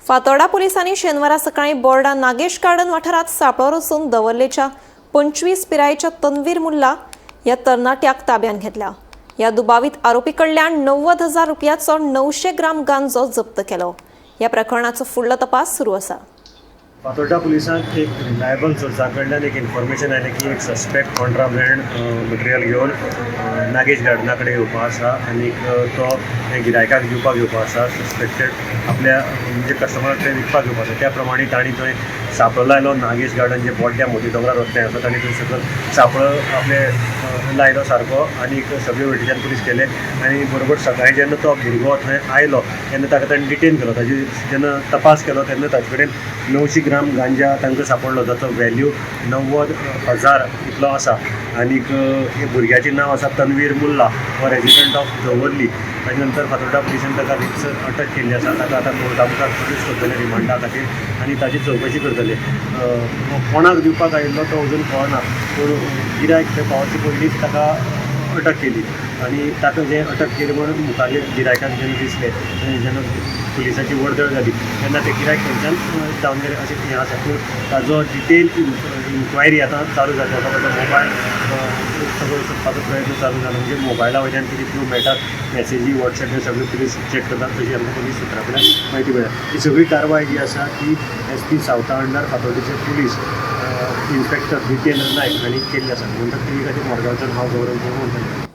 फातोर्डा पोलिसांनी शेनवारा सकाळी बोर्डा नागेश गार्डन वाठारात सांपळो रचून दवर्लेच्या 25 पिरायेच्या तन्वीर मुल्ला ह्या तरणाट्याक ताब्यात घेतला. ह्या दुबावीत आरोपी कडल्यान 90,000 रुपयाचो 900 ग्राम गांजो जप्त केलो. ह्या प्रकरणाचो फुडलो तपास सुरू आसा. फातोर्डा पुलिसांक एक रिलायबल सोर्सा कडल्यान एक इन्फॉर्मेशन आयलें की एक सस्पेक्ट कॉन्ट्राबँड मटेरियल घेवन नागेश गार्डना कडेन येवपा आसा आनी तो हें गिरायकाक दिवपाक येवपा आसा. सस्पेक्टेड आपल्या म्हणजे कस्टमराक कडेन विकपाक येवपा आसा. त्या प्रमाणे तांणी थंय सांपळो लायलो. नागेश गार्डन जे बोड्ड्या मोती दोंगरार रस्ते आसा, तांणी थंय सकयल सांपळो आपले लायलो सारको आनी सगळे वटेच्यान पुलीस केले आनी बरोबर सकाळीं जेन्ना तो भुरगो थंय आयलो तेन्ना ताका तांणी डिटेन केलो. ताजी जेन्ना तपास केलो तेन्ना ताजे कडेन 900 ग्राम गांजा तांकां सांपडलो, जाचो व्हॅल्यू 90,000 इतलो आसा. आनीक हे भुरग्याचें नांव आसा तन्वीर मुल्ला, हो रेजिडंट ऑफ दवर्ली. ताजे नंतर फातोर्डा पुलिसान ताका रितसर अटक केल्ली आसा. ताका आतां कोर्टा मुखार प्रोड्यूस करतले रिमांडा खातीर आनी ताजी चवकशी करतले. कोणाक दिवपाक आयिल्लो तो अजून कळना, पूण गिरायक थंय पावचे पयलींच ताका अटक केली आनी ताका जें अटक केली म्हूण मुखारले गिरायकाक जेन्ना दिसलें, जेन्ना पुलिसाची वर्दळ जाली तेन्ना ते गिरायक थंयच्यान धांवन गेले अशें हें आसा. पूण ताजो डिटेल इन्क्वायरी आतां चालू जाता. आतां ताजो मोबायल सगळो सोदपाचो प्रयत्न चालू जाला. म्हणजे मोबायला वयल्यान कितें क्लू मेळटात, मॅसेजी, वॉट्सएप हे सगळे पुलीस चॅक करतात, तशी आमकां पुलीस सुत्रां कडल्यान म्हायती मेळ्ळ्या. ही सगळी कारवाय जी आसा ती एस पी सावथा अंडर फातोर्डेचे पुलीस इन्स्पेक्टर जितेंद्र नायक हांणी केल्ली आसा. म्हणटा ती खातीर मडगांवच्यान हांव गौरव म्हणटलें.